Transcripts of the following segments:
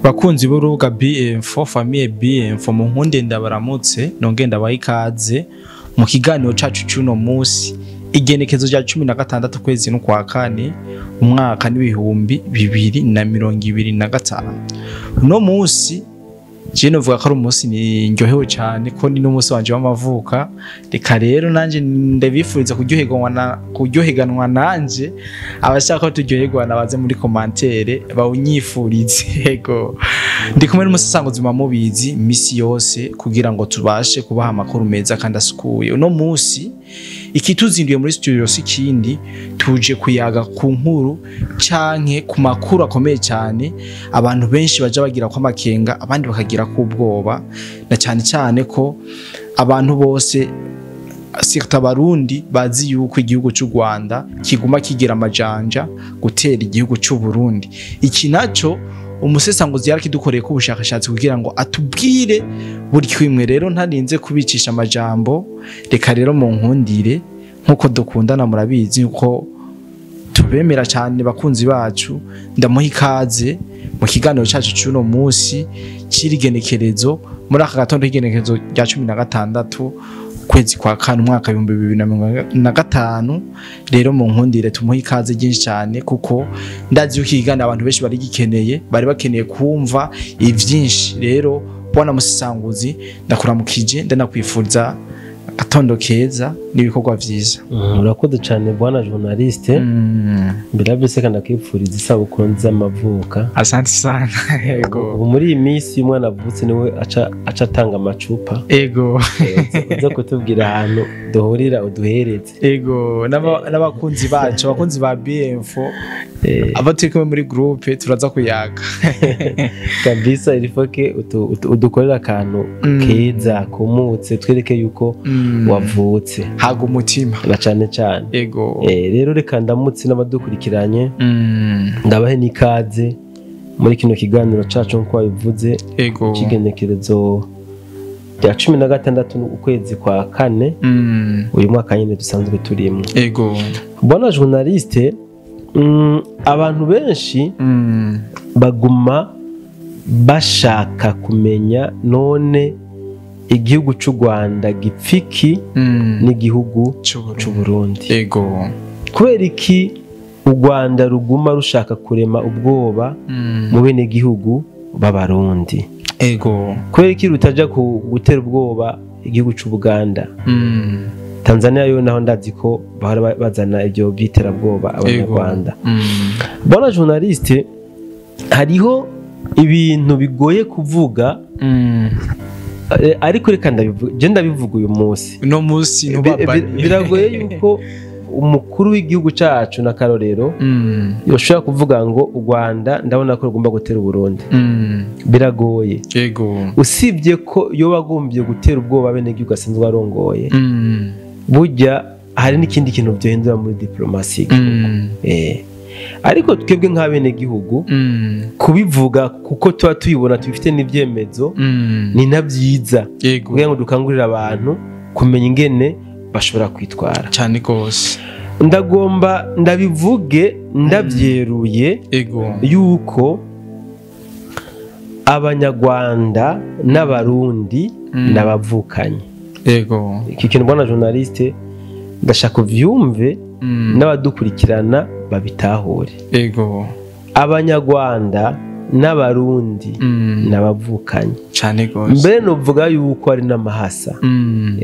Bakunzi b'urubuga BM4, famille BM4, mu nkunde ndabaramutse, nongeye ndabaha ikaze mu kiganiro cacu c'uno musi, igenekezo rya 16 kwezi n'ukwa kane, umwaka n'2025. Uno musi je novuga ko ari umunsi ndyohewe cyane, ko ni n'umunsi wanje w'amavuka. Reka rero nanje ndabifuriza kuryoheganwa nanje. Abashaka ko turyoherwa baze muri commentaire bawunyifurize. Yego, ndi kumwe n'umusasanguzi mubizi misi yose, kugira ngo tubashe kubaha amakuru meza kandi asukuye. Uno munsi ikituzinduye muri studio si kindi, tuje kuyaga ku nkuru canke ku makuru akomeye cyane abantu benshi baja bagira ko amakenga, abandi bakagira ko ubwoba, na cyane cyane ko abantu bose, surtout Abarundi, bazi yuko igihugu cy'u Rwanda kiguma kigira amajanja gutera igihugu cy'u Burundi. Iki naco umusesanguzi yarakidukoreye ko ubushakashatsi kugira ngo atubwire buri kimwe. Rero ntarinze kubicisha amajambo, reka rero mu nkundire, nkuko dukundana, murabizi yuko tubemera cyane bakunzi bacu, ndamuha ikaze mu kiganiro cyacu cy'uno munsi cy'irigenekerezo, muri aka gatondo k'igenekerezo rya 16 kwezi kwa kane, umwaka 2025. Rero mu nkundire tumuhe ikaze ryinshi cyane, kuko ndazi yuko ikiganiro abantu benshi bari gikeneye, bari bakeneye kumva ivyinshi. Rero bwana musesanguzi, ndakuramukije, ndanakwifuriza agatondo keza n'ibikorwa vyiza. Urakoze cyane bwana journaliste. Mbere ya byose kandi ndakwifuriza isabukuru nziza y'amavuka. Asante sana, yego. Ubu muri iyi minsi iyo umwana avutse niwe aca atanga amacupa. Uza kutubwira ahantu duhurira uduhereze. Ego, n'abakunzi bacu, abakunzi ba BM4, abo turi kumwe muri groupe, turaza kuyaga. Kabisa, il faut que udukorere akantu keza kumutse, twereke yuko wavutse. Haga umutima. Na cane cane. Rero reka ndamutse n'abadukurikiranye, ndabahe n'ikaze muri kino kiganiro cacu nk'uko wabivuze, c'igenekerezo rya 16 ukwezi kwa kane, uyu mwaka nyine dusanzwe turimwo. Bwana journaliste, abantu benshi baguma bashaka kumenya: none igihugu c'u Rwanda gipfiki n'igihugu c'Uburundi? C'u Burundi? Kubera iki u Rwanda ruguma rushaka kurema ubwoba mu bene gihugu b'Abarundi? Kubera iki rutaja ku gutera ubwoba igihugu c'u Buganda? Tanzania yo naho ndazi ko bahora bazana ibyo by'iterabwoba Abanyarwanda. Bwana journaliste, hariho ibintu bigoye kuvuga, ariko reka ndabivuga, je ndabivuga uyu munsi. Uno munsi ntubabaniye. Biragoye yuko umukuru w'igihugu cacu na karorero yoshobora kuvuga ngo u Rwanda ndabona ko rugomba gutera Uburundi. Biragoye. Usibye ko yoba agombye gutera ubwoba bene igihugu asanzwe arongoye, burya hari n'ikindi kintu byohindura muri diplomasi y'igihugu. Ariko twebwe nk'abenegihugu kubivuga, kuko tuba tubibona, tubifite n'ibyemezo, ni na byiza kugira ngo dukangurire abantu kumenya ingene bashobora kwitwara. Cyane gose. Ndagomba ndabivuge ndabyeruye yuko Abanyarwanda n'Abarundi n'abavukanyi. Iki kintu, bwana journaliste, ndashaka uvyumve, n'abadukurikirana babitahure. Abanyarwanda n'Abarundi n'abavukanyi. Cyane gose. Mbere novuga yuko ari n'amahasa.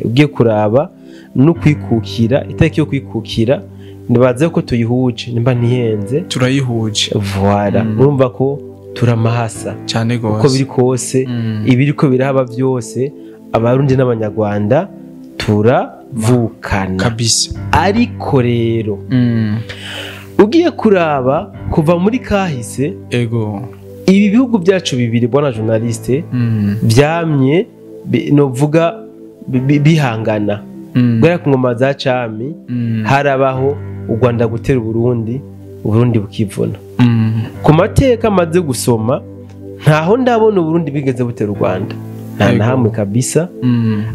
Ugiye kuraba no kwikukira, itariki yo kwikukira nibaze ko tuyihuje, nimba ntihenze. Turayihuje. Voilà, urumva ko turamahasa. Cyane Uko gose. biri kose, ibiriko birahaba byose, Abarundi n'Abanyarwanda turavukana. Ariko rero ugiye kuraba kuva muri kahise, ibi bihugu byacu bibiri, bwana journaliste, byamye novuga bihangana. Guhera ku ngoma za cami, harabaho u Rwanda gutera Uburundi, Uburundi bukivuna. Ku mateka amaze gusoma, ntaho ndabona Uburundi bwigeze butera u Rwanda, nta na hamwe kabisa.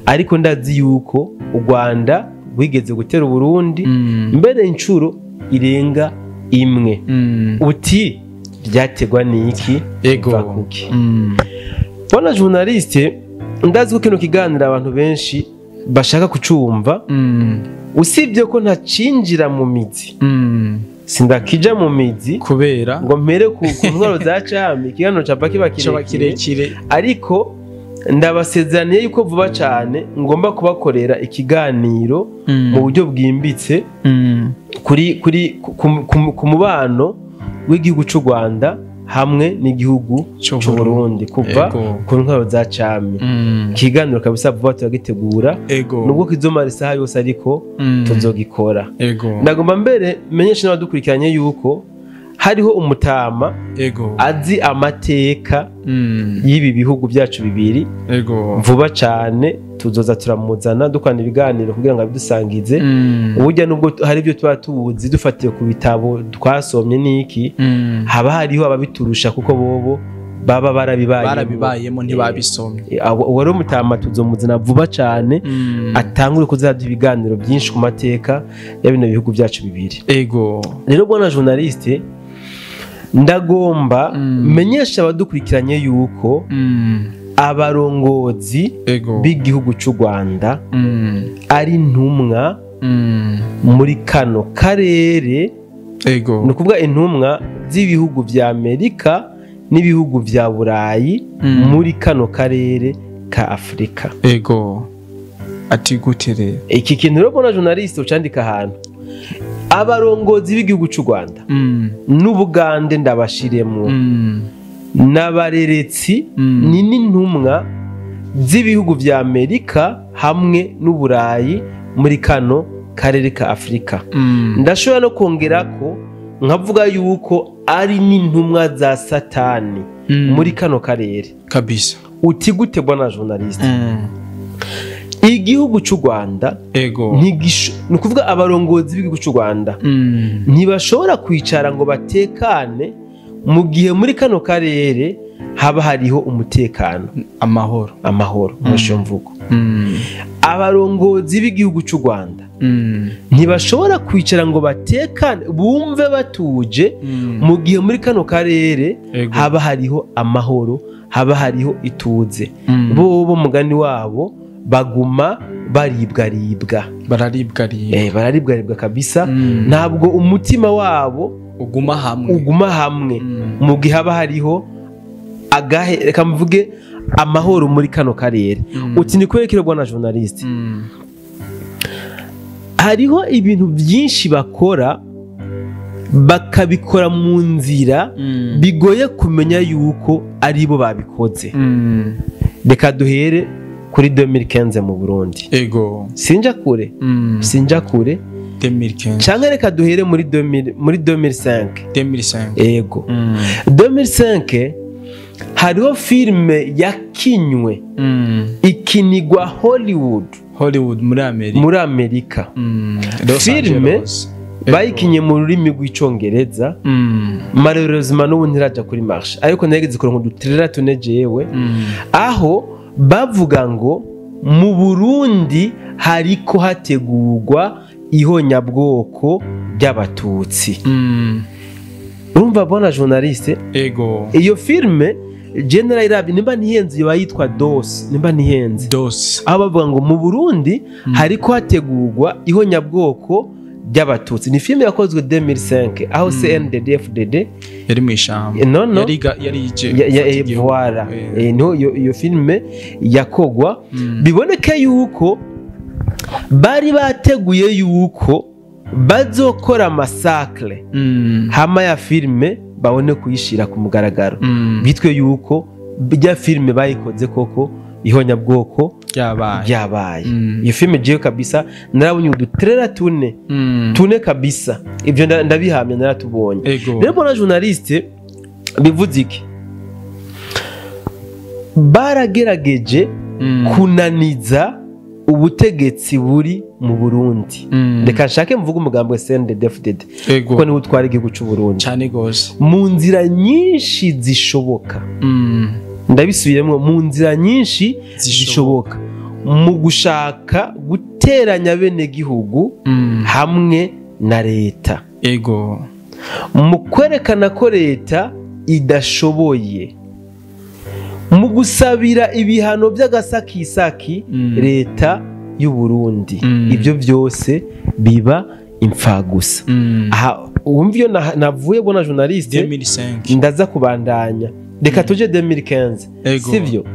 Ariko ndazi yuko u Rwanda rwigeze gutera Uburundi, mbere inshuro irenga imwe. Uti Byategwa n'iki? Ego. Biva kuki? Bwana journaliste, ndazi ko kino kiganiro abantu benshi bashaka kucumva, usibye ko ntacinjira mu mizi, sindakija mu mizi kubera ngo mpere ku ntwaro za cami, ikiganiro capa kiba coba kirekire, kirekire. Ariko ndabasezeraniye yuko vuba cane ngomba kubakorera ikiganiro mu buryo bwimbitse kuri ku mubano w'igihugu c'u Rwanda hamwe n'igihugu C'u c'u Burundi kuva Ego. ku ntwaro za cami. Ikiganiro kabisa vuba turagitegura, Ego. nubwo kizomara isaha yose, ariko tuzogikora. Ego. Ndagomba mbere menyeshe n'abadukurikiranye yuko hariho umutama Ego. azi amateka y'ibi bihugu byacu bibiri. Ego. Vuba cane tuzoza turamuzana dukorana ibiganiro kugira ngo abidusangize. Uburyo nubwo hari ibyo tuba tuzi dufatiye ku bitabo twasomye n'iki, haba hariho ababiturusha kuko bobo baba barabibayemo. Barabibayemo, ntibabisomye. Uwo rero umutama tuzomuzana vuba cane, atangure kuzaduha ibiganiro byinshi ku mateka ya bino bihugu byacu bibiri. Ego. Rero bwana journaliste, ndagomba menyesha abadukurikiranye yuko abarongozi Ego. b'igihugu c'u Rwanda ari intumwa muri kano karere, Ego. ni ukuvuga intumwa z'ibihugu vya Amerika n'ibihugu vya Burayi muri kano karere ka Afurika. Ego. Ati gute rero? Iki kintu rero, bwana journaliste, ucandika ahantu: abarongozi b'igihugu c'u Rwanda n'Ubugande ndabashiremwo, n'abareretsi, ni n'intumwa z'ibihugu vya Amerika hamwe n'Uburayi muri kano karere ka Afurika. Ndashobora no kongera ko nkavuga yuko ari n'intumwa za Satani muri kano karere. Kabisa. Uti gute, bwana journaliste? Igihugu c'u Rwanda Ego. ni ukuvuga abarongozi b'igihugu c'u Rwanda ntibashobora kwicara ngo batekane mu gihe muri kano karere haba hariho umutekano, Amahoro. amahoro mu mvugo. Abarongozi b'igihugu c'u Rwanda ntibashobora kwicara ngo batekane, bumve batuje mu gihe muri kano karere Ego. haba hariho amahoro, haba hariho ituze. Bo mugani wabo baguma baribwaribwa. Bararibwaribwa. Bararibwaribwa kabisa. Ntabwo umutima wabo uguma hamwe. Uguma hamwe mu gihe haba hariho agahe, reka mvuge amahoro muri kano karere. Uti ni kubera iki, bwana journaliste? Hariho ibintu byinshi bakora, bakabikora mu nzira bigoye kumenya yuko aribo babikoze. Reka duhere kuri 2015 mu Burundi. Ego. Sinja kure, sinja kure. 2015. Canke reka duhere muri 2000, muri 2005. 2005. Ego. 2005 hariho filime yakinywe, ikinigwa Hollywood. Hollywood muri Amerika. Muri Amerika. Los Filime Angeles. Ego. bayikinye mu rurimi rw'Icongereza. Malheureusement n'ubu ntiraja kuri marché, ariko nageze kuronka udutrailer tune jewe, aho bavuga ngo mu Burundi hariko hategurwa ihonyabwoko ry'Abatutsi. Urumva, bwana journaliste? Ego. Iyo filme general irabi, nimba ntihenze, yoba yitwa Dos, nimba ntihenze. Dos. Aho bavuga ngo mu Burundi hariko hategurwa ihonyabwoko ry'Abatutsi. Ni filime yakozwe 2005 aho CNDD-FDD Yari mu ishamba. No. Yari ije ya gufata igihugu. Voilà. Niho iyo filime yakogwa. Biboneke yuko bari bateguye yuko bazokora massacre, hama ya filime babone kuyishira ku mugaragaro, bitwe yuko rya filime bayikoze koko ihonyabwoko Ryabaye. ryabaye. Iyo filime jewe kabisa narabonye udutrailer tune, tune kabisa, ibyo ndabihamya, naratubonye. Ego. Rero mbona journaliste, bivuze iki? Baragerageje kunaniza ubutegetsi buri mu Burundi. Reka nshake mvuge umugambi wa CNDD-FDD, Ego. kuko niwe utwara igihugu cy'u Burundi, Cyane gose. mu nzira nyinshi zishoboka. Ndabisubiyemo: mu nzira nyinshi zishoboka, mu gushaka guteranya bene gihugu hamwe na leta, Ego. mu kwerekana ko leta idashoboye mu gusabira ibihano by'agasakisaki leta y'u Burundi. Ibyo byose biba imfagusa. Aha wumva iyo navuye bona journaliste 2005 ndaza kubandanya, reka tuje 2015, sivyo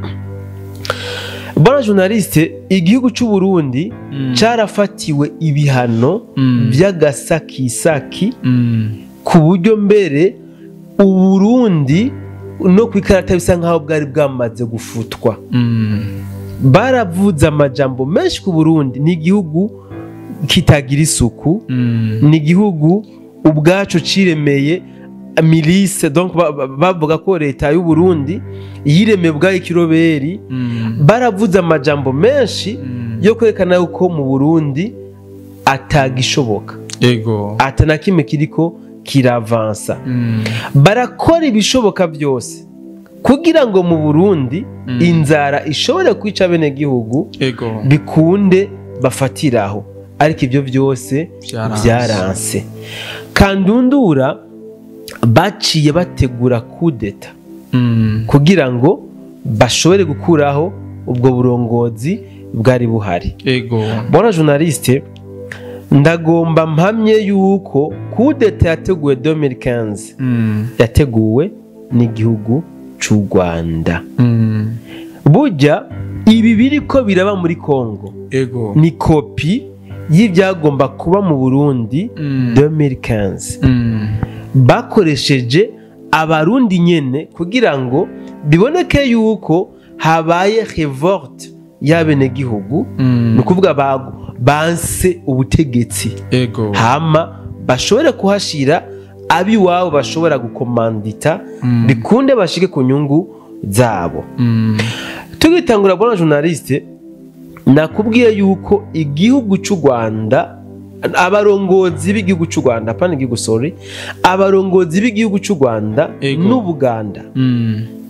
bona journaliste? Igihugu cy'u Burundi carafatiwe ibihano by'agasakisaki ku buryo mbere Uburundi no kwikarata bisa nkaho bwari bwamaze gufutwa. Baravuze amajambo menshi ku Burundi, ni igihugu kitagira isuku, ni igihugu ubwaco ciremeye milice, donc bavuga ko leta y'u Burundi yiremeye ubwayo ikiroberi. Baravuze amajambo menshi yo kwerekana yuko mu Burundi atagishoboka, ego, atana kimwe kiriko kiravansa. Barakora ibishoboka byose kugira ngo mu Burundi inzara ishobore kwica bene gihugu, ego, bikunde bafatiraho, ariko ibyo byose byaranse. Kandundura baciye bategura kudeta kugira ngo bashobore gukuraho ubwo burongozi bwari buhari. Ego, bona journaliste, ndagomba mpamye yuko kudeta yateguwe 2015 yateguwe n'igihugu cy'u Rwanda. Burya ibi biriko biraba muri Kongo, ego, ni kopi y'ibyagomba kuba mu Burundi 2015. Bakoresheje abarundi nyene kugira ngo biboneke yuko habaye revolte y'abenegihugu, ni ukuvuga banse ubutegetsi, ego, hama bashobore kuhashira abiwabo bashobora gukomandita bikunde bashike ku nyungu zabo. Tugitangura bona journaliste, nakubwiye yuko igihugu cy'u Rwanda, abarongozi b'igihugu cy'u Rwanda, pana igihugu, sorry, abarongozi b'igihugu cy'u Rwanda n'Ubuganda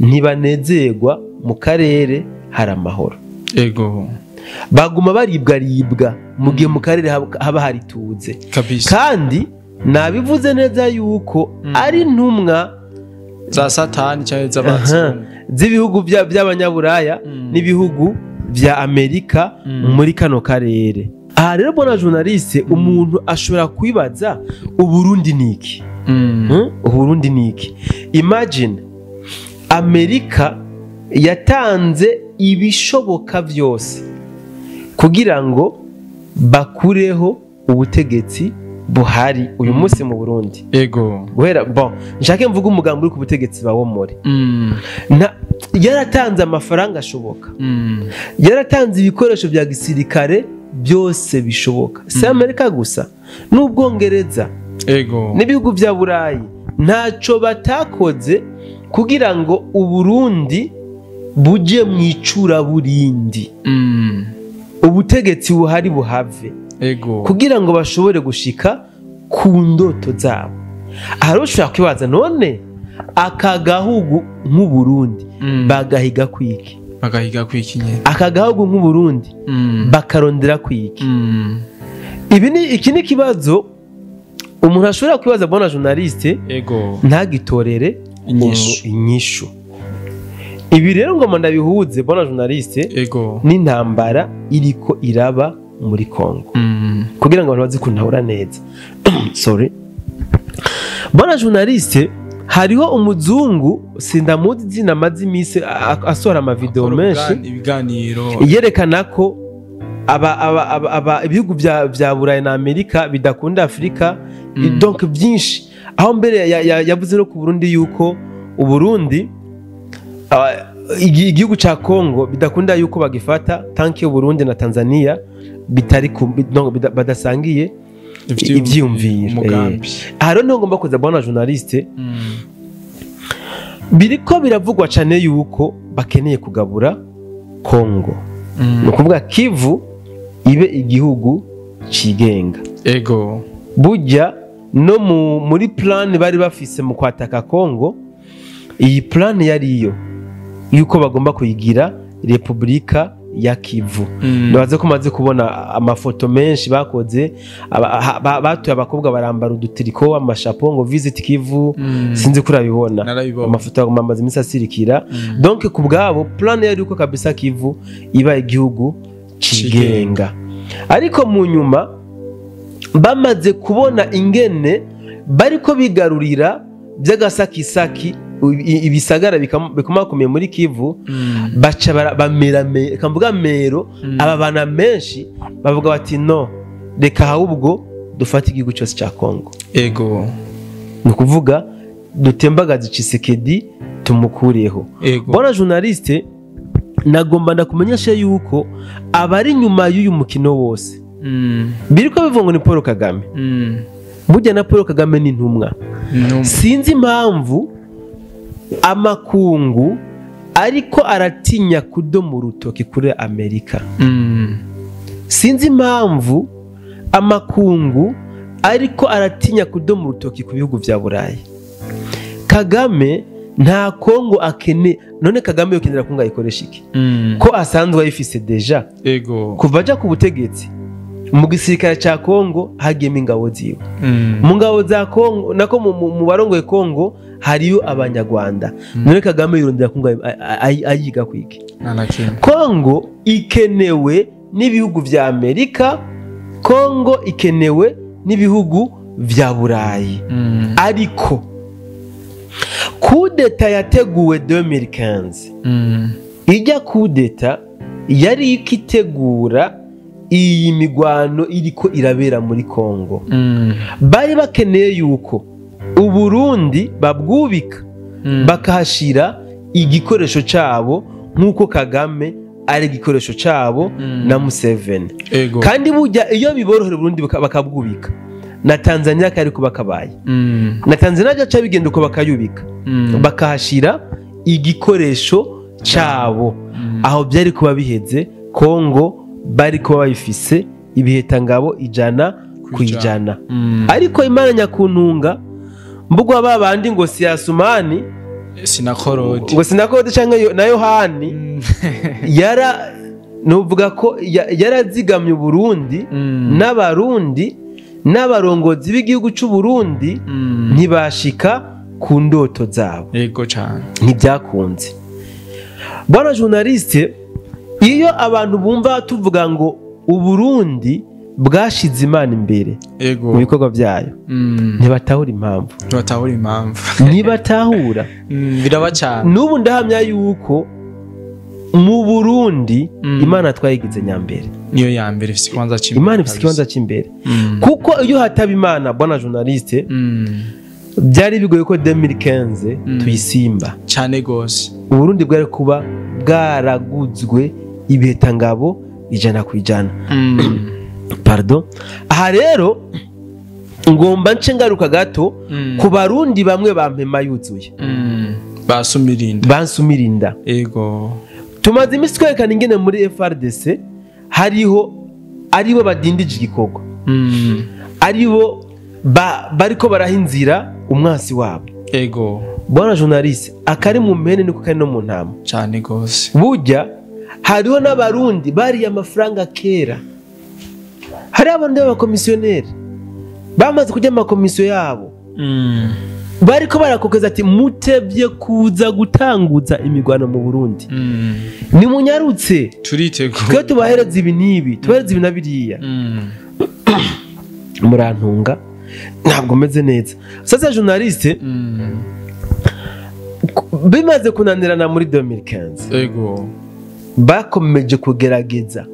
ntibanezerwa mu karere hari amahoro, ego, baguma baribwa mu gihe mu karere haba hari tuze. Kandi nabivuze neza yuko ari ntumwa za satani cyangwa z'abatsi z'ibihugu by'abanyaburaya n'ibihugu vya Amerika muri kano karere. Aha rero bona journaliste, umuntu ashobora kwibaza Uburundi niki? Uburundi niki? Imagine Amerika yatanze ibishoboka byose kugira ngo bakureho ubutegetsi buhari uyu munsi mu Burundi. Ego, guhera bon nshake mvuga umugambi uri ku butegetsi bawomore. Yaratanze amafaranga ashoboka, yaratanze ibikoresho bya gisirikare byose bishoboka, si Amerika gusa n'Ubwongereza, ego, n'ibihugu bya Burayi ntaco batakoze kugira ngo Uburundi buje mu icuraburindi, ubutegetsi buhari buhave, ego, kugira ngo bashobore gushika ku ndoto zabo. Aha ushobora kwibaza none aka gahugu nk'Uburundi bagahiga kwiki? Bagahiga kwiki nyene? Aka gahugu nk'Uburundi bakarondera kwiki? Ibi ni iki ni kibazo umuntu ashobora kwibaza bona journaliste, ego, ntagitorere inyishu. Ibi rero ngoma ndabihuze bona journaliste, ego, n'intambara iriko iraba muri Kongo, kugira ngo abantu bazi kuntahura neza. Sorry bona journaliste, hariho umuzungu sindamuzi izina amaze iminsi asohora amavideo menshi ibiganiro yerekana ko aba ibihugu bya Burayi na Amerika bidakunda Afrika, donc byinshi, aho mbere yavuze no ku Burundi yuko Uburundi igihugu ca Kongo bidakunda yuko bagifata tanki y'u Burundi na Tanzania bitari badasangiye ivyiyumviro. Aha rero niho ngomba kuza bona journaliste, biriko biravugwa cane yuko bakeneye kugabura Kongo, ni ukuvuga Kivu ibe igihugu cigenga. Ego, burya no muri plan bari bafise mu kwataka Kongo, iyi plan yari iyo yuko bagomba kuyigira Republika ya Kivu. Ndabaze ko maze kubona amafoto menshi bakoze, batuye abakobwa barambara udutiriko, amashapo ngo "Visit Kivu". Sinzi ko urabibona. Narabibona. Amafoto aguma amaze iminsi asirikira. Donc ku bwabo plan yari uko kabisa Kivu iba igihugu cigenga. Ariko mu nyuma bamaze kubona ingene bariko bigarurira by'agasakisaki ibisagara bikomakomeye muri Kivu, baca bamera kamvuga mero aba bana menshi bavuga bati: "No, reka ahubwo dufate igihugu cyose cya Kongo." Ni ukuvuga dutembagaze Tshisekedi, tumukureho. Bwana journaliste, nagomba ndakumenyesha yuko abari inyuma y'uyu mukino wose biriko bivuga ngo ni Paul Kagame. Burya na Paul Kagame ni intumwa. Sinzi impamvu amakungu ariko aratinya kudoma urutoki kuri Amerika. Sinzi impamvu amakungu ariko aratinya kudoma urutoki ku bihugu vya Burayi. Kagame nta Kongo akene. None Kagame yokenera Kongo ayikoresha iki, ko asanzwe ayifise déjà? Kuva aja ku butegetsi, mu gisirikare ca Kongo hagiyemo ingabo ziwe. Mu ngabo za Kongo, nako mu barongoye Kongo hariyo Abanyarwanda. None Kagame yirondera Kongo ayiga kwiki? Nta na kimwe. Kongo ikenewe n'ibihugu vya Amerika, Kongo ikenewe n'ibihugu vya Burayi. Ariko kudeta yateguwe 2015, ijya kudeta yari ikitegura iyi migwano iriko irabera muri Kongo. Bari bakeneye yuko Uburundi babwubika, bakahashira igikoresho cabo, nk'uko Kagame ari igikoresho cabo na Museveni. Kandi burya iyo biborohera Uburundi bakabwubika, na Tanzania kari kuba kabaye. Na Tanzania byaca bigenda uko, bakayubika, bakahashira igikoresho cabo. Aho byari kuba biheze, Kongo bari kuba bayifise ibihetangabo 100%. Ariko Imana nyakuntunga mbugwa ba bandi ngo si Asumani, sinakorodi, ngo sinakorodi canke na Yohani. Yara nuvuga ko yarazigamye Uburundi n'Abarundi n'abarongozi b'igihugu c'u Burundi, ntibashika ku ndoto zabo. Yego cyane. Ntibyakunze. Bwana journaliste, iyo abantu bumva tuvuga ngo Uburundi bwashize Imana imbere mu bikorwa byayo, ntibatahura impamvu. Ntibatahura impamvu. Ntibatahura. Biraba cyane. N'ubu ndahamya yuko mu Burundi Imana twayigize nyambere. Niyo ya mbere, ifite ikibanza cy'imbere. Imana ifite ikibanza cy'imbere, kuko iyo hataba Imana, bwana journaliste, byari bigoye ko 2015 tuyisimba. Cyane gose. Uburundi bwari kuba bwaraguzwe ibihetangabo 100%. Pardon, aha rero ngomba nce ngaruka gato ku Barundi bamwe bampema yuzuye. Basumirinda. Bansumirinda. Tumaze iminsi twerekana ingene muri FARDC hariho aribo badindije igikorwa, aribo bariko baraha inzira umwansi wabo. Bwana journaliste, akari mu mpene niko kari no mu ntama. Cyane gose. Burya hariho n'Abarundi bariye amafaranga kera, hariho Abarundi b'abakomisiyoneri bamaze kurya amakomisiyo yabo, bariko barakokeza ati: "Mutevye kuza gutanguza imigwano mu Burundi, nimunyarutse." Turiteguye. Twe tubahereza ibi n'ibi, tubahereza ibi na biriya. Murantunga, ntabwo meze neza. Sasa journaliste, bimaze kunanirana muri 2015, bakomeje kugerageza,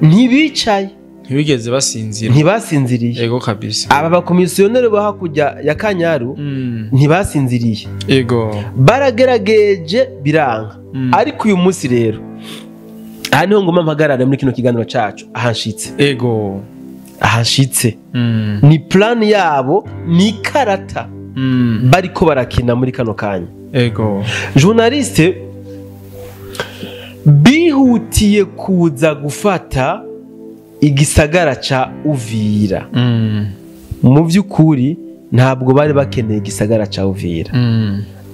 ntibicaye. Ntibigeze basinzira. Ntibasinziriye. Yego kabisa. Aba bakomisiyoneri bo hakurya ya Kanyaru ntibasinziriye. Baragerageje biranga. Ariko uyu munsi rero, aha niho ngoma mpagarare muri kino kiganiro cacu, ahanshitse. Ahanshitse ni plan yabo, ni ikarata bariko barakina muri kano kanya. Journaliste, bihutiye kuza gufata igisagara ca Uvira. Mu by'ukuri ntabwo bari bakeneye igisagara ca Uvira.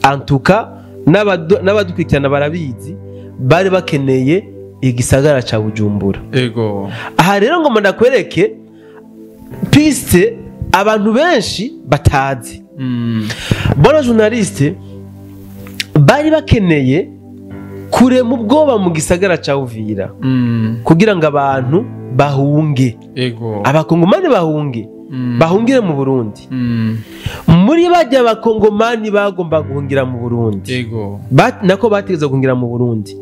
Antuka n'abadukurikirana barabizi, bari bakeneye igisagara ca Bujumbura. Ego. Aha rero ngo ndakwereke piste abantu benshi batazi. Bona journaliste bari bakeneye kurema ubwoba mu gisagara ca Uvira kugira ngo abantu bahunge. Ego. Abakongomani bahunge. Bahungire mu Burundi. Muri bajya abakongomani bagomba guhungira mu Burundi. Ego. Nako bategerezwa guhungira mu Burundi.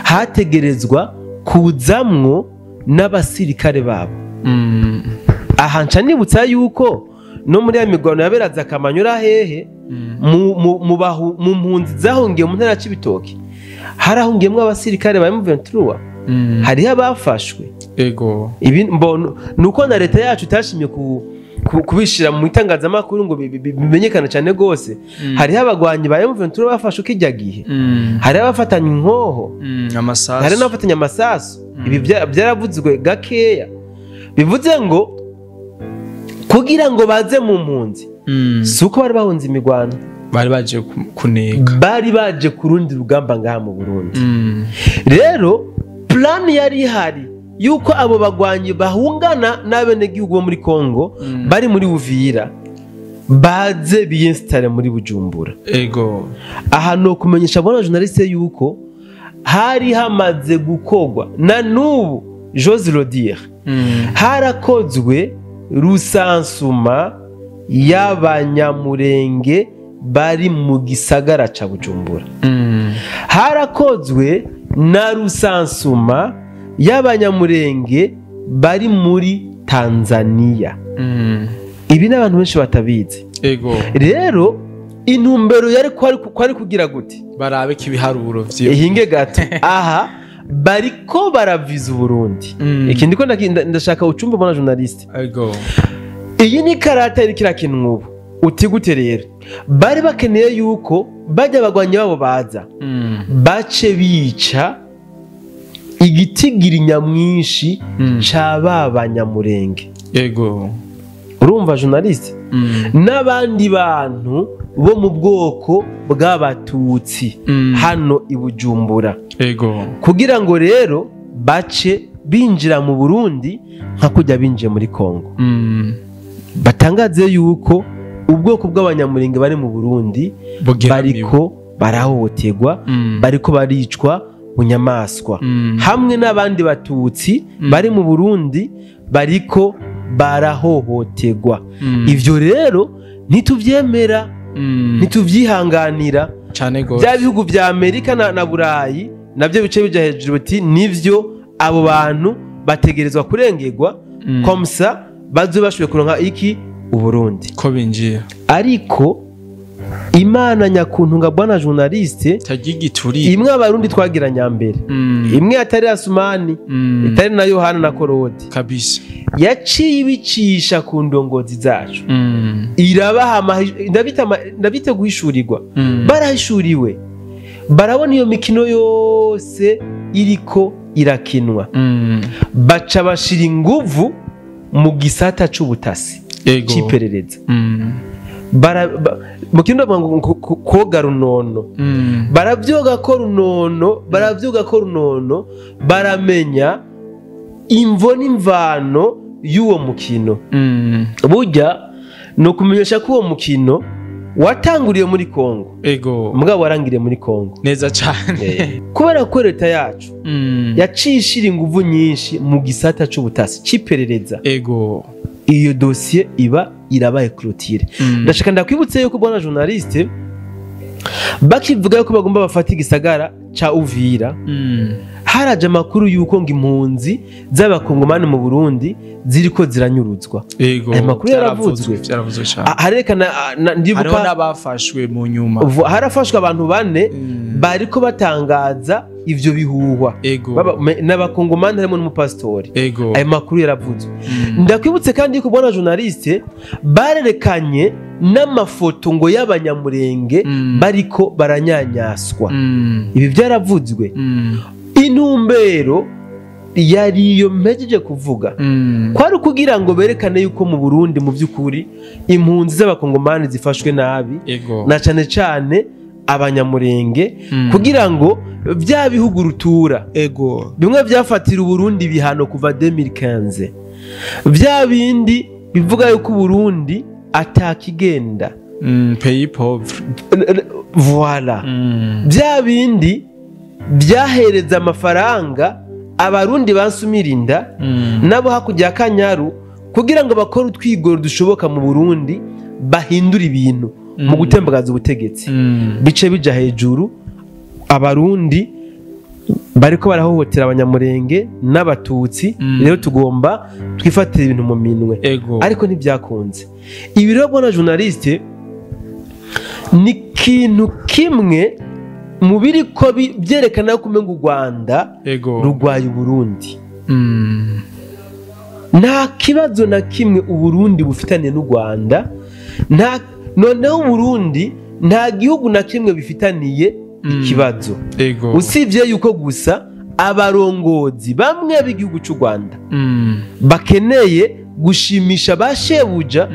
Hategerezwa kuzamwo n'abasirikare babo. Aha nca nibutsa yuko no muri ya migwano yaberaza Kamanyura hehe mu mpunzi zahungiye mu ntara Cibitoke harahungiyemwo abasirikare ba M23. Hariho abafashwe. Ego. Ibi mbono nuko na leta yacu itashimye kubishira mu itangazamakuru ngo bimenyekane cyane gose. Hariho abagwanyi ba M23 bafashwe kijya gihe. Hariho abafatanya inkoho, amasasu. Hariho n'abafatanya amasasu. Ibi byaravuzwe gakeya. Bivuze ngo kugira ngo baze mu mpunzi suko bari bahunze imigwano, bari baje kuneka, bari baje kurundi rugamba ngaha mu Burundi. Rero plan yari ihari yuko abo bagwanyi bahungana n'abenegihugu bo muri Kongo bari muri Uvira baze biyinstale muri Bujumbura. Ego. Aha no kumenyesha bona journaliste yuko hari hamaze gukogwa na nubu j'ose le dire harakozwe rusansuma y'abanyamurenge bari mu gisagara ca Bujumbura. Harakozwe na rusansuma y'abanyamurenge bari muri Tanzania. Ibi n'abantu benshi batabizi. Ego. Rero intumbero yari kwari kugira gute barabe kibiharuro vyo ihinge gato. Aha bariko baraviza Burundi. Iki ndiko ndashaka ucumba bona journaliste. Ego. Iyi ni karata iri kirakinwa ubu. Uti gute rero bari bakeneye yuko bajya bagwanya babo baza bace bica igitigiri nyamwinshi ca banyamurenge. Ego. Urumva journaliste? N'abandi bantu bo mu bwoko bw'abatutsi hano i Bujumbura. Ego. Kugira ngo rero bace binjira mu Burundi nka kujya binjiye muri Kongo. Batangaze yuko ubwoko bw'abanyamurenge bari mu Burundi bariko barahohoterwa, bariko baricwa bunyamaswa, hamwe n'abandi batutsi bari mu Burundi bariko barahohoterwa. Ivyo rero ntituvyemera, ntituvyihanganira. Bya bihugu vya Amerika na Burayi navyo bice bija hejuru biti nivyo abo bantu bategerezwa kurengerwa komsa bazo bashoboye kuronka iki Uburundi ko binjiye. Ariko Imana nyakuntu nga bwana journaliste tagigituri imwe abarundi twagira nyambere, imwe atari Asumani, itari na Yohana na Korodi kabisa, yaciye ibicisha ku ndongozi zacu. Irabaha ndabita guhishurirwa. Barahishuriwe, barabona iyo mikino yose iriko irakinwa. Baca bashira inguvu mu gisata c'ubutasi c'iperereza. Mu kirundi bavuga ngo koga runono. Baravyoga ko runono, baravyoga ko runono, baramenya imvo n'imvano y'uwo mukino. Burya no kumenyesha ko uwo mukino watanguriye muri Kongo. Ego. Mugabo warangiriye muri Kongo. Neza cyane. Kubera ko leta yacu yacishira inguvu nyinshi mu gisata c'ubutasi c'iperereza. Ego. Iyo dossier iba irabaye clôture. Ndashaka ndakwibutse yuko bwana journaliste bakivuga yuko bagomba bafata igisagara ca Uvira. Haraje amakuru yuko ngo impunzi z'abakongomani mu Burundi ziriko ziranyuruzwa. Ego. Aya makuru yaravuzwe. Yaravuzwe cyane. Harekana ndibuka hariho n'abafashwe mu nyuma. Harafashwe abantu bane bariko batangaza ivyo bihuhwa. N'abakongomani harimo n'umupastori. Aya makuru yaravuzwe. Ndakwibutse kandi yuko bwana journaliste barerekanye n'amafoto ngo y'abanyamurenge bariko baranyanyaswa. Ibi byaravuzwe. Intumbero yari iyo mpejeje kuvuga kwari kugira ngo berekane yuko mu Burundi mu by'ukuri impunzi z'abakongomani zifashwe nabi, na cyane cyane abanyamurenge, kugira ngo Bya bihugu rutura, ego, bimwe byafatira Uburundi bihano kuva 2015, bya bindi bivuga yuko Uburundi atakigenda, pays pauvre, voilà, bya bindi byahereza amafaranga Abarundi bansumirinda nabo hakurya ya Kanyaru kugira ngo bakore utwigoro dushoboka mu Burundi, bahindura ibintu mu gutembagaza ubutegetsi, bice bija hejuru. Abarundi bariko barahohotera Abanyamurenge n'Abatutsi, rero tugomba twifatira ibintu mu minwe. Ego. Ariko ntibyakunze. Ibi rero bwana journaliste ni kintu kimwe mu biriko byerekana ko umenga u Rwanda rugwaye Uburundi. Nta kibazo na kimwe Uburundi bufitaniye n'u Rwanda, nta noneho Uburundi nta gihugu na kimwe bifitaniye ikibazo. Ego. Usibye yuko gusa abarongozi bamwe b'igihugu cy'u Rwanda bakeneye gushimisha bashebuja,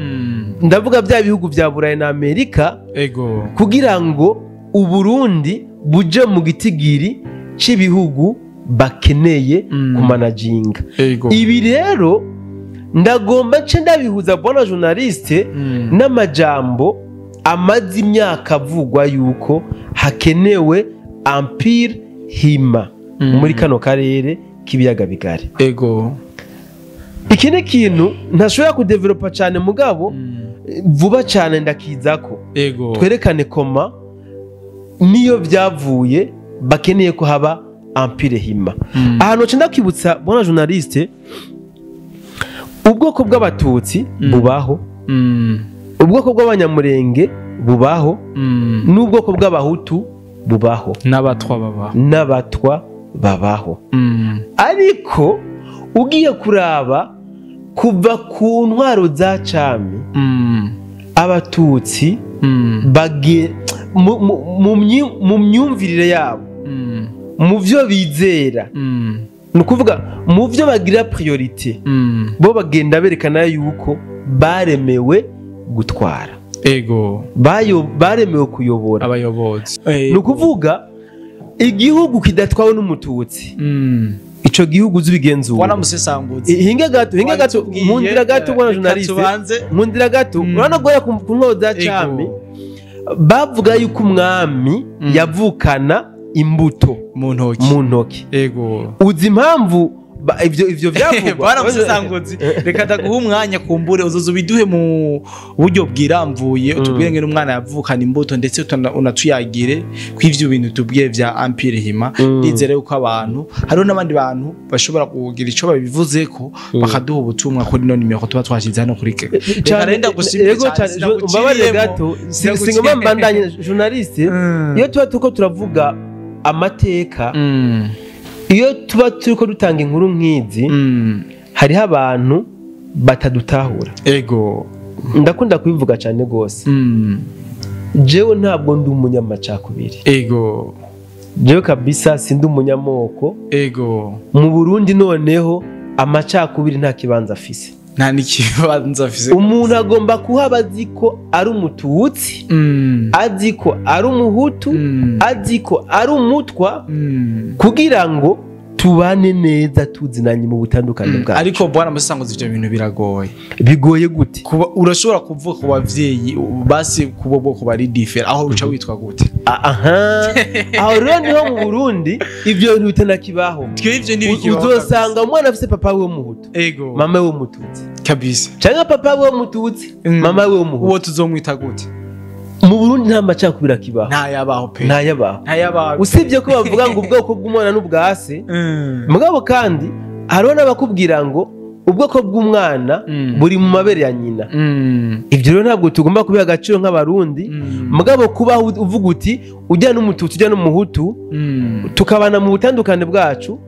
ndavuga bya bihugu bya Burayi na Amerika, ego, kugira ngo Uburundi buje mu gitigiri c'ibihugu bakeneye kumanajinga. Ego. Ibi rero ndagomba nce ndabihuza bwana journaliste n'amajambo amaze imyaka avugwa yuko hakenewe Empire Hima muri kano karere k'ibiyaga bigari. Ego. Iki ni ikintu ntashobora kudevelopa cyane mugabo vuba cyane ndakizako. Ego. Twerekane koma niyo byavuye bakeneye ko haba Empire Hima. Ahantu nce ndakwibutsa bwana journaliste, ubwoko bw'Abatutsi bubaho, ubwoko bw'Abanyamurenge bubaho, n'ubwoko bw'Abahutu bubaho, n'Abatwa babaho, n'Abatwa babaho. Ariko ugiye kuraba kuva ku ntwaro za cami, Abatutsi mu myumvirire yabo, mu byo bizera, ni ukuvuga mu byo bagira priorité, bo bagenda berekana yuko baremewe gutwara. Ego. Baremewe kuyobora, abayobozi. Ni ukuvuga igihugu kidatwawe n'Umututsi, ico gihugu zubigenzura. Wana musesanguzi. Hinga gato, hinga gato, nkundira gato bwana journaliste, nkundira gato. Urabona goya ku ntwaro za cami bavuga yuko umwami yavukana imbuto mu ntoki, mu ntoki. Ego. Uzi impamvu ivyo vyavugwa? Bwana musesanguzi, reka ndaguha umwanya kumbure uzoza ubiduhe mu buryo bwiramvuye, utubwire ngene umwana yavukana imbuto, ndetse unatuyagire kw'ivyo bintu tubwiye vya Empire Hima. Ndizere yuko abantu hariho n'abandi bantu bashobora kugira ico babivuzeko bakaduha ubutumwa kuri no nimero tuba twashize hano kuri ke. Reka renda gushimira cyane, umbabarire gato, singomba mbandanye journaliste. Iyo tuba tuko turavuga amateka, iyo tuba turiko dutanga inkuru nk'izi, hariho abantu batadutahura. Ego. Ndakunda kubivuga cyane gose. Jewe ntabwo ndi umunyamacakubiri. Ego. Jewe kabisa sindi umunyamoko. Ego. Mu Burundi noneho amacakubiri nta kibanza afise. Nta n'ikibanza afise. Umuntu agomba kuhaba azi ko ari Umututsi, azi ko ari Umuhutu, azi ko ari Umutwa, kugira ngo tubane neza tuzinanye mu butandukane bwacu. Ariko bwana musesanguzi, ivyo bintu biragoye. Bigoye gute? Kuba urashobora kuvuga ku bavyeyi basi kubo bwoko bari different, aho uca witwa gute? Aha. Aho rero niho mu Burundi ivyo bintu bitanakibaho. Twe ivyo ntibikibaho. Uzosanga umwana afise papa we w'Umuhutu, ego, mama we w'Umututsi kabisa, canke papa we w'Umututsi, mama we w'Umuhutu. Uwo tuzomwita gute? Mu Burundi nta macakubiri akibaho. Ntayabaho pe. Ntayabaho. Ntayabaho. Usibye ko bavuga ngo ubwoko bw'umwana n'ubwase, mugabo kandi hariho n'abakubwira ngo ubwoko bw'umwana buri mu mabere ya nyina. Ibyo rero ntabwo tugomba kubiha agaciro nk'Abarundi, mugabo kubaho uvuga uti ujya n'Umututsi ujya n'Umuhutu, tukabana mu butandukane bwacu,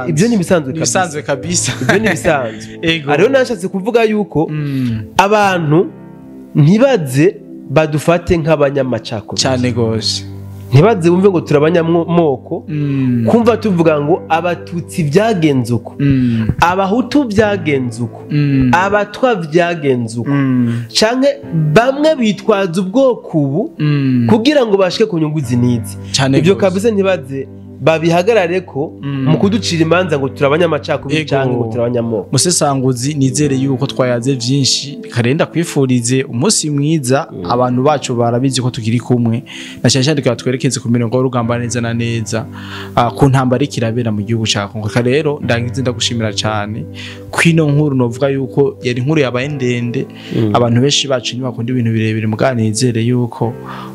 ibyo ni ibisanzwe kabisa. Kabisa. Ibyo ni ibisanzwe. Hariho nashatse kuvuga yuko abantu ntibaze badufate nk'abanyamacakubiri cyane gose, ntibaze bumve ngo turabanyamoko, kumva tuvuga ngo Abatutsi byagenze uko, Abahutu byagenze uko, Abatwa byagenze uko, canke bamwe bitwaza ubwoko ubu kugira ngo bashike ku nyungu zinizi. Ibyo kabisa ntibaze Babihagarare ko mu kuducira imanza ngo turi abanyamacakubiri canke ngo turi abanyamoko. Musesanguzi, nizere yuko twayaze vyinshi. Karenda kwifurize umunsi mwiza. Abantu bacu barabizi ko tukiri kumwe, na cyane cyane tukaba twerekeze ku mirongo y'urugamba neza na neza, ku ntambara iriko irabera mu gihugu ca Kongo. Reka rero ndangize ndagushimira cyane kwino nkuru. Novuga yuko yari inkuru yabaye ndende. Abantu benshi bacu ntibakunda ibintu birebire, mugabo nizere yuko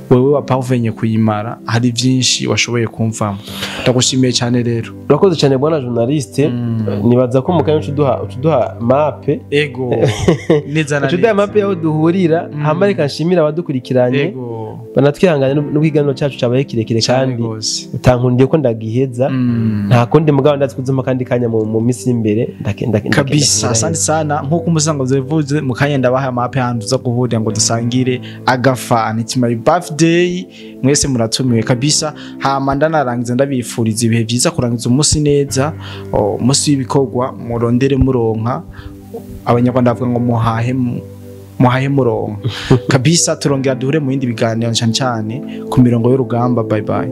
wewe wapavenye kuyimara, hari vyinshi washoboye kumvamo. Ndagushimiye cyane rero. Urakoze cyane, bwana journaliste. Nibaza ko mu kanya ucuduha mape. Ego, neza na Ucuduha neza. mape yaho duhurira. Hama reka nshimire abadukurikiranye, banatwihangane n'ubwiganiro cyacu cyabaye kirekire Cyane kandi gose. utankundiye ko ndagiheza. Nta kundi, mugabo ndazi kuzuma kandi kanya mu minsi y'imbere Kabisa, asante sana. Nkuko umusango yavuze, mu kanya ndabaha mape ahantu tuza guhurira ngo dusangire agafana. It's my birthday, mwese muratumiwe kabisa. Hama ndanarangiza ndabifuriza ibihe byiza, kurangiza umunsi neza, umunsi w'ibikorwa, murondere muronka. Abanyarwanda bavuga ngo muhahe muronka kabisa. Turongera duhure mu bindi biganiro, cyane cyane ku mirongo y'urugamba. Bye bye.